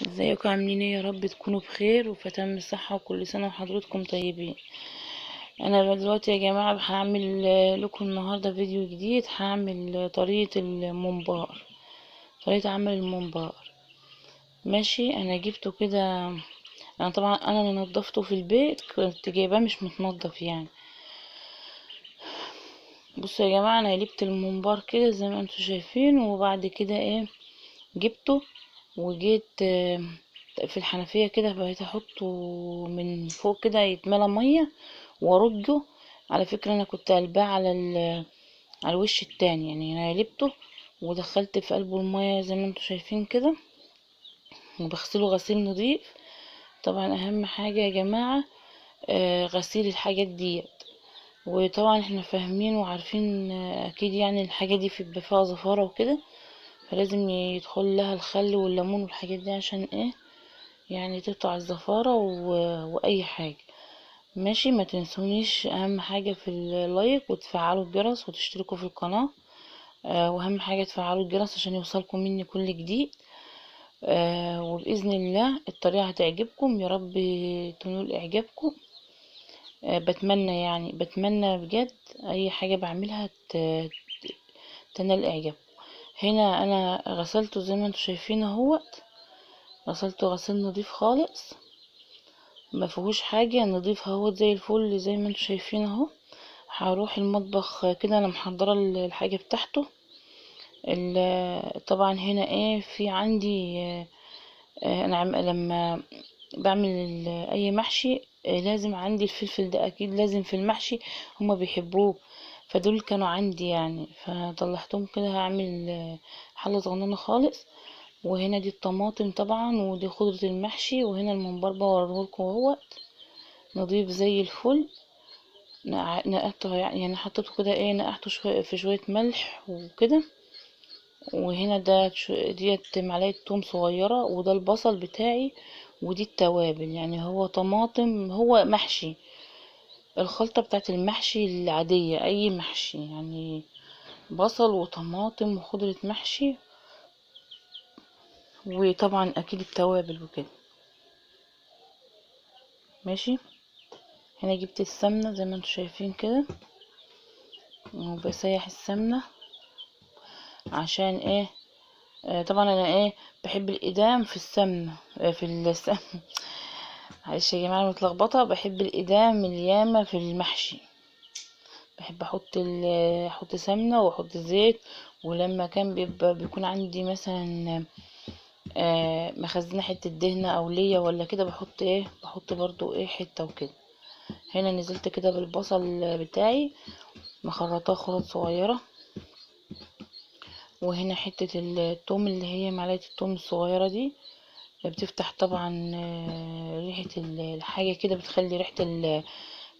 ازيكم عاملين ايه؟ يا رب تكونوا بخير وفتم الصحة، وكل سنة وحضراتكم طيبين. انا دلوقتي يا جماعة هعمل لكم النهاردة فيديو جديد. هعمل طريقة الممبار، طريقة عمل الممبار. ماشي، انا جبته كده، انا طبعا اللي نضفته في البيت، كنت جايباه مش متنضف يعني. بصوا يا جماعة، انا قلبت الممبار كده زي ما انتم شايفين، وبعد كده ايه جبته وجيت في الحنفية كده، بقيت احطه من فوق كده يتملى مية وارجه. على فكرة انا كنت قلباه على الوش التاني، يعني انا قلبته ودخلت في قلبه المية زي ما انتم شايفين كده، وبغسله غسيل نظيف. طبعا اهم حاجة يا جماعة غسيل الحاجات ديت. وطبعا احنا فاهمين وعارفين اكيد يعني الحاجة دي بيبقى فيها زفارة وكده، فلازم يدخل لها الخل والليمون والحاجات دي عشان ايه يعني تقطع الزفارة واي حاجة. ماشي، ما تنسونيش اهم حاجة في اللايك، وتفعلوا الجرس وتشتركوا في القناة، واهم حاجة تفعلوا الجرس عشان يوصلكم مني كل جديد. وبإذن الله الطريقة هتعجبكم، يا رب تنول اعجابكم. بتمنى بجد اي حاجة بعملها تنال اعجابكم. هنا انا غسلته زي ما انتم شايفين اهوت، غسلته غسيل نظيف خالص، ما فيهوش حاجة، نظيف اهوت زي الفل زي ما انتم شايفين اهو. هروح المطبخ كده، انا محضرة الحاجة بتاعته. طبعا هنا ايه في عندي، انا لما بعمل اي محشي، لازم عندي الفلفل ده، اكيد لازم في المحشي، هما بيحبوه، فدول كانوا عندي يعني، فطلعتهم كده. هعمل حله صغننه خالص. وهنا دي الطماطم طبعا، ودي خضرة المحشي، وهنا الممبار بوريهولكم اهوت نضيف زي الفل. نقعته يعني حطيته كده ايه، نقعته شوية في شوية ملح وكده. وهنا ده ديت معلقه توم صغيرة، وده البصل بتاعي، ودي التوابل، يعني هو طماطم، هو محشي، الخلطة بتاعت المحشي العادية، اي محشي يعني، بصل وطماطم وخضره محشي، وطبعا اكيد التوابل وكده. ماشي، هنا جبت السمنة زي ما انتم شايفين كده، وبسيح السمنة عشان ايه، طبعا انا ايه بحب الادام في السمنة، في السمنة معلش يا جماعة متلخبطه، بحب الادام الياما في المحشي، بحب احط سمنه واحط زيت. ولما كان بيكون عندي مثلا مخزنة حتة دهنه او ليا ولا كده، بحط ايه، بحط برضو ايه حتة وكده. هنا نزلت كده بالبصل بتاعي، مخرطاه خرط صغيرة، وهنا حتة التوم اللي هي معلقه التوم الصغيرة دي، بتفتح طبعا ريحه الحاجة كده، بتخلي ريحه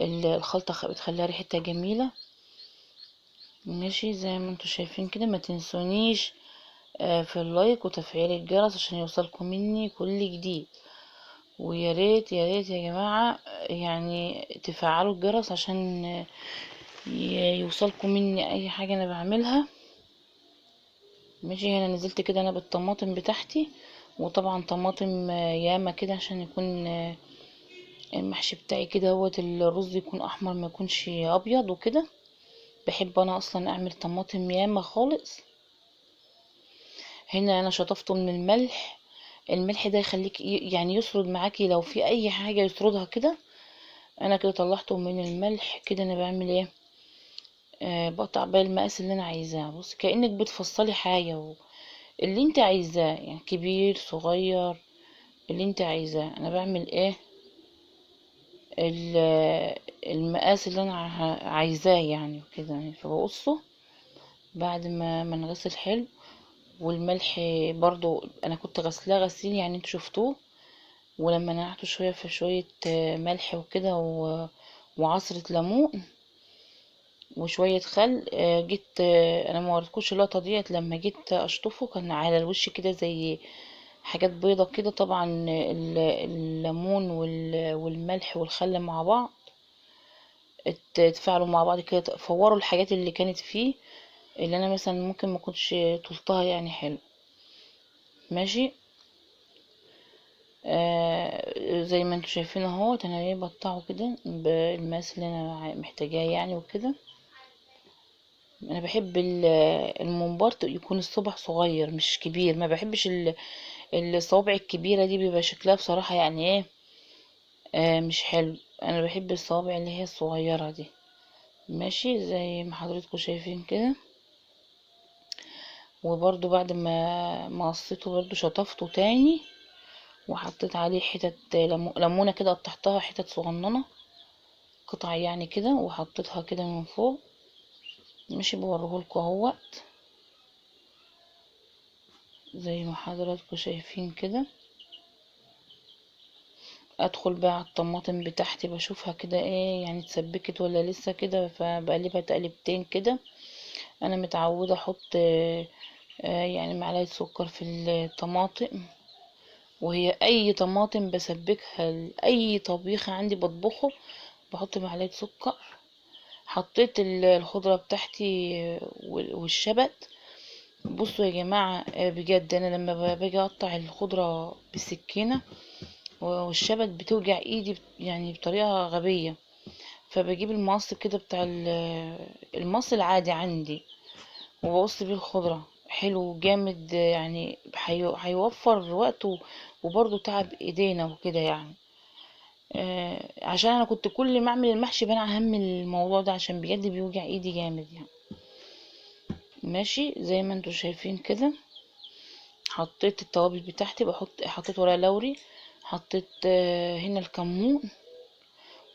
الخلطة بتخليها ريحتها جميلة. ماشي زي ما انتم شايفين كده. ما تنسونيش في اللايك وتفعيل الجرس عشان يوصلكم مني كل جديد. ويا ريت يا ريت يا جماعة يعني تفعلوا الجرس عشان يوصلكم مني اي حاجة انا بعملها. ماشي، هنا نزلت كده انا بالطماطم بتاعتي، وطبعا طماطم ياما كده عشان يكون المحشي بتاعي كده اهوت، الرز يكون احمر ما يكونش ابيض وكده. بحب انا اصلا اعمل طماطم ياما خالص. هنا انا شطفته من الملح، الملح ده يخليك يعني يسرد معاكي لو في اي حاجة يسردها كده. انا كده طلعته من الملح كده. انا بعمل ايه، بقطع بقى المقاس اللي انا عايزاه. بص كأنك بتفصلي حاجة اللي انت عايزاه، يعني كبير صغير اللي انت عايزاه. انا بعمل ايه المقاس اللي انا عايزاه يعني وكده يعني. فبقصه بعد ما نغسل حلو. والملح برضو انا كنت غسلاه غسيل يعني انتوا شفتوه، ولما نقعته شوية في شوية ملح وكده وعصره ليمون وشوية خل. جيت، انا ما وريتكوش اللقطة ديت، لما جيت اشطفه كان على الوش كده زي حاجات بيضة كده. طبعا الليمون والملح والخل مع بعض اتفاعلوا مع بعض كده، فوروا الحاجات اللي كانت فيه اللي انا مثلا ممكن ما كنتش طولتها يعني حلو. ماشي، زي ما انتوا شايفين اهوت، انا ايه بقطعه كده بالمقاس اللي انا محتاجاه يعني وكده. انا بحب الممبار يكون الصبع صغير مش كبير، ما بحبش الصوابع الكبيرة دي، بيبقى شكلها بصراحة يعني ايه، مش حلو. انا بحب الصوابع اللي هي الصغيرة دي. ماشي زي ما حضراتكم شايفين كده. وبرده بعد ما قصيته برده شطفته تاني، وحطيت عليه حتت ليمونه كده، قطعتها حتت صغننه قطع يعني كده، وحطيتها كده من فوق. ماشي بوريهولكوا اهوت زي ما حضراتكم شايفين كده. ادخل بقى على الطماطم بتاعتي، بشوفها كده ايه يعني اتسبكت ولا لسه كده، فبقلبها تقلبتين كده. انا متعوده احط يعني معلقه سكر في الطماطم، وهي اي طماطم بسبكها لاي طبيخه عندي بطبخه بحط معلقه سكر. حطيت الخضرة بتاعتي والشبت. بصوا يا جماعة، بجد انا لما باجي اقطع الخضرة بالسكينة والشبت بتوجع ايدي يعني بطريقة غبية، فبجيب المقص كده بتاع المقص العادي عندي وبقص بيه الخضرة. حلو جامد يعني، هيوفر وقت وبرضه تعب ايدينا وكده يعني. عشان انا كنت كل ما اعمل المحشي بنعى هم الموضوع ده، عشان بجد بيوجع ايدي جامد يعني. ماشي زي ما انتوا شايفين كده. حطيت التوابل بتاعتي، حطيت ورق لوري، حطيت هنا الكمون،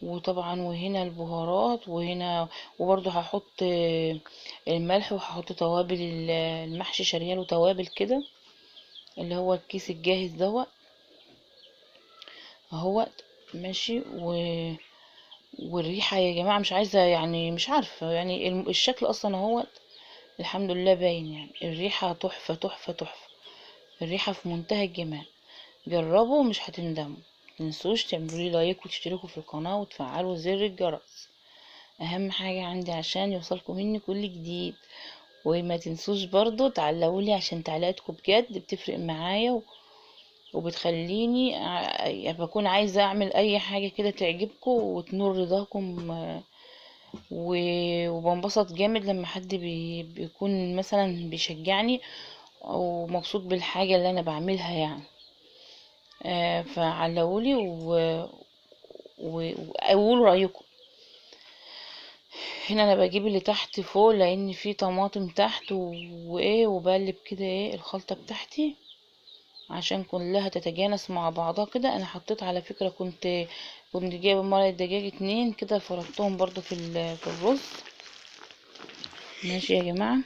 وطبعا وهنا البهارات، وهنا وبرضه هحط الملح، وهحط توابل المحشي شريال وتوابل كده اللي هو الكيس الجاهز دوت اهوت. ماشي. والريحه يا جماعة مش عايزه يعني، مش عارفه يعني الشكل اصلا اهوت الحمد لله باين يعني، الريحة تحفة تحفة تحفة، الريحة في منتهى الجمال. جربوا مش هتندموا. متنسوش تعملوا لي لايك وتشتركوا في القناة وتفعلوا زر الجرس، اهم حاجة عندي عشان يوصلكم مني كل جديد. وما تنسوش برضو تعلقوا لي عشان تعليقاتكم بجد بتفرق معايا وبتخليني بكون عايزه اعمل اي حاجة كده تعجبكم وتنور رضاكم، وبنبسط جامد لما حد بيكون مثلا بيشجعني ومبسوط بالحاجة اللي انا بعملها يعني. فعلقولي وقولوا رايكم. هنا انا بجيب اللي تحت فوق لان في طماطم تحت وايه، وبقلب كده ايه الخلطة بتاعتي عشان كلها تتجانس مع بعضها كده. انا حطيت على فكرة كنت جايبه مرقه دجاج 2 كده، فرطتهم برضو في الرز. ماشي يا جماعة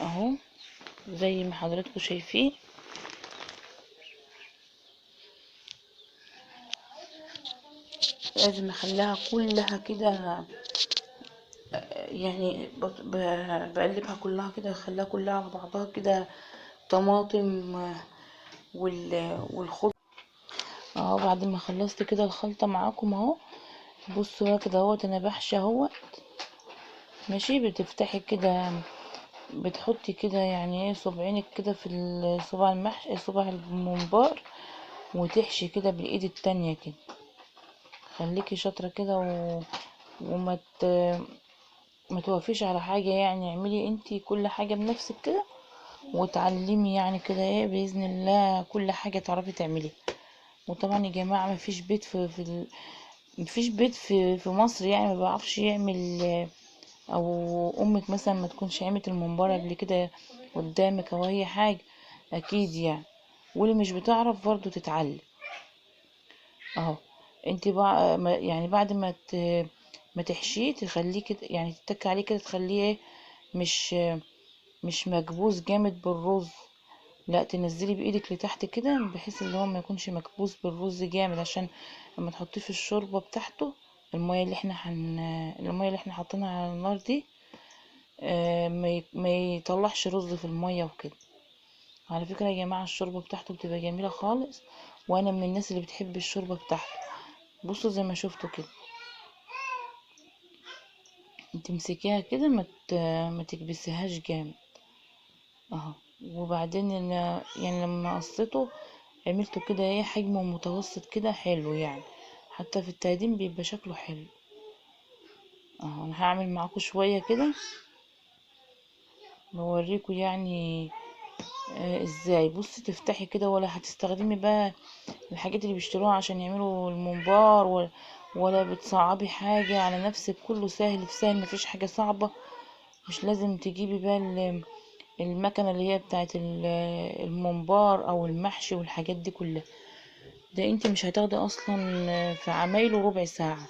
اهو زي ما حضراتكم شايفين. لازم اخليها كلها كده يعني، بقلبها كلها كده، اخليها كلها على بعضها كده، طماطم والخضر اهو. بعد ما خلصت كده الخلطة معاكم اهو، بصوا بقى كده اهوت انا بحشي اهوت. ماشي. بتفتحي كده، بتحطي كده يعني ايه صبعينك كده في صباع المحشي، صباع الممبار، وتحشي كده بالايد التانية كده. خليكي شاطرة كده وما ما توقفيش على حاجة يعني، اعملي انتي كل حاجة بنفسك كده وتعلمي يعني كده ايه باذن الله كل حاجة تعرفي تعمليها. وطبعا يا جماعة ما فيش بيت في، في ال-، ما فيش بيت في، في مصر يعني ما بيعرفش يعمل، او امك مثلا ما تكونش عملت الممبار قبل كده قدامك او اي حاجة اكيد يعني. واللي مش بتعرف برضو تتعلم اهو. انت بقى يعني بعد ما ما تحشيه تخليه كده يعني، تتك عليه كده، تخليه ايه مش مكبوس جامد بالرز، لا تنزلي بايدك لتحت كده بحيث ان هو ما يكونش مكبوس بالرز جامد، عشان لما تحطيه في الشوربة بتاعته المية اللي احنا المية اللي احنا حاطينها على النار دي، ما يطلعش رز في المية وكده. على فكرة يا جماعة الشوربة بتاعته بتبقى جميلة خالص، وانا من الناس اللي بتحب الشوربة بتاعته. بصوا زي ما شفتوا كده، تمسكيها كده ما تكبسيهاش جامد اهو. وبعدين يعني لما قصيته عملته كده ايه حجمه متوسط كده حلو يعني، حتى في التقديم بيبقى شكله حلو. اهو انا هعمل معاكم شوية كده بوريكم يعني ازاي. بصي تفتحي كده، ولا هتستخدمي بقى الحاجات اللي بيشتروها عشان يعملوا الممبار، ولا بتصعبي حاجة على نفسك، كله سهل في سهل، مفيش حاجة صعبة. مش لازم تجيبي بقى المكنه اللي هي بتاعت الممبار او المحشي والحاجات دي كلها. ده انت مش هتاخدي اصلا في عمايله ربع ساعة،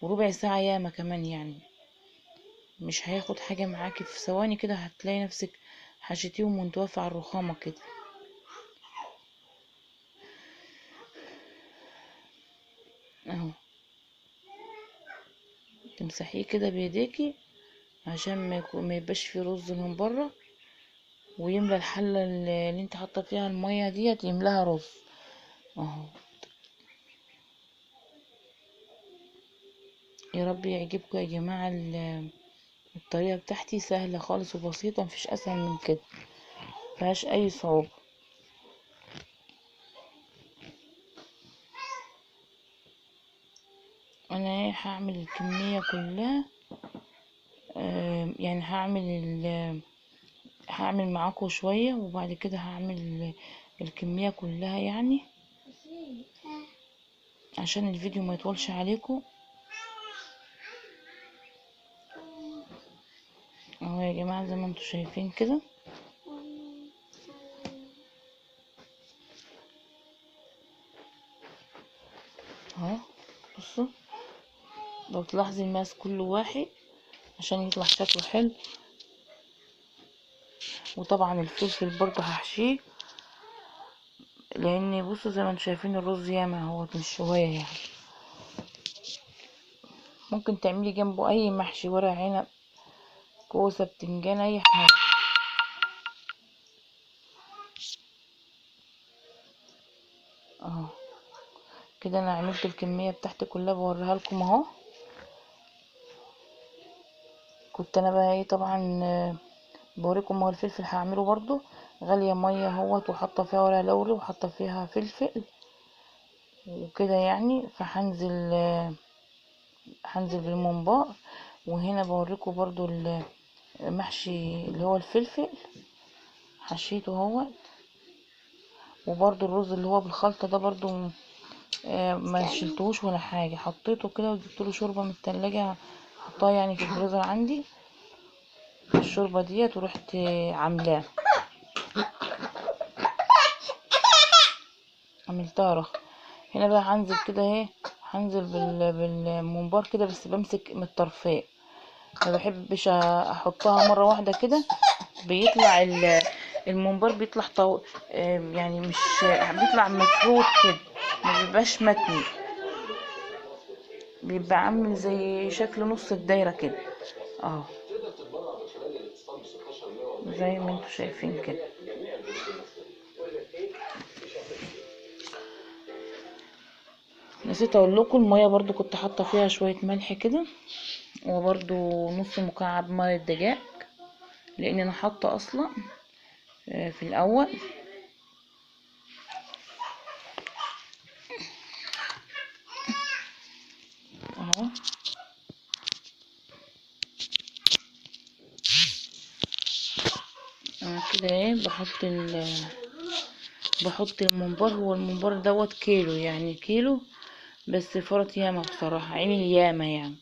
وربع ساعة ياما كمان يعني، مش هياخد حاجة معاكي. في ثواني كده هتلاقي نفسك حشيتيهم وانت واقفة على الرخامه كده. اهو تمسحيه كده بايديكي عشان ما يبقاش فيه رز من بره، ويملى الحلة اللي انت حاطه فيها المية ديت يملاها رز. اهو يا رب يعجبكم يا جماعة. الطريقة بتاعتي سهلة خالص وبسيطة، مفيش اسهل من كده، مفيهاش اي صعوبة. انا ايه هعمل الكمية كلها، يعني هعمل معاكم شوية وبعد كده هعمل الكمية كلها يعني عشان الفيديو ما يطولش عليكم. اهو يا جماعة زي ما انتم شايفين كده. اهو بصوا لو تلاحظي الماس كله واحد عشان يطلع شكله حلو. وطبعا الفلفل برضه هحشيه، لان بصوا زي ما انتم شايفين الرز ياما اهوت مش شوية يعني. ممكن تعملي جنبه اي محشي، ورق عنب، كوسة، بتنجان، اي حاجة. اهو كده انا عملت الكمية بتاعتي كلها بوريها لكم اهو. كنت انا بقى ايه طبعا بوريكم اهو الفلفل هعمله برضو غالية مية اهوت، وحاطه فيها ورق لوري وحاطه فيها فلفل وكده يعني. فهنزل بالممبار. وهنا بوريكم برضو المحشي اللي هو الفلفل حشيته اهوت. وبرضو الرز اللي هو بالخلطه ده برضو ما شلتهوش ولا حاجة، حطيته كده وجبت له شوربة من التلاجة، حطاها يعني في الفريزر عندي الشوربة ديت، ورحت عاملاه عملتها رخ. هنا بقى هنزل كده ايه، هنزل بالممبار كده، بس بمسك من الطرفين، ما بحبش احطها مرة واحدة كده، بيطلع الممبار بيطلع يعني مش بيطلع مفروض كده، ما بيبقاش متني، بيبقى عامل زي شكل نص الدايرة كده اهو زي ما انتوا شايفين كده. نسيت اقول لكم المية برضو كنت حاطه فيها شوية ملح كده، وبرضو نص مكعب مية دجاج لان انا حاطه اصلا في الاول. اهو انا كده ايه بحط الممبار. هو الممبار دوت كيلو يعني، كيلو بس فرط ياما بصراحة، عمل ياما يعني.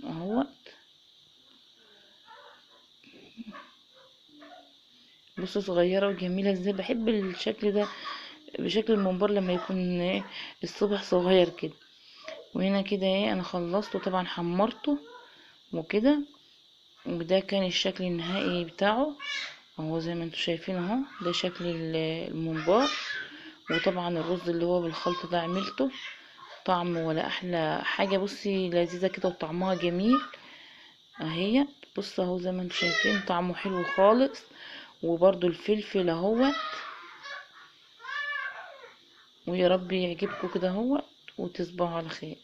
اهوت بصوا صغيرة وجميلة ازاي، بحب الشكل ده بشكل الممبار لما يكون ايه الصبح صغير كده. وهنا كده ايه انا خلصته طبعا، حمرته وكده، وده كان الشكل النهائي بتاعه اهو زي ما انتم شايفين اهو، ده شكل الممبار. وطبعا الرز اللي هو بالخلطه ده عملته طعم ولا احلى حاجة، بصي لذيذة كده وطعمها جميل اهي. بصوا اهو زي ما انتم شايفين طعمه حلو خالص، وبرده الفلفل اهوت. ويا رب يعجبكم كده اهوت، وتصبحوا على خير.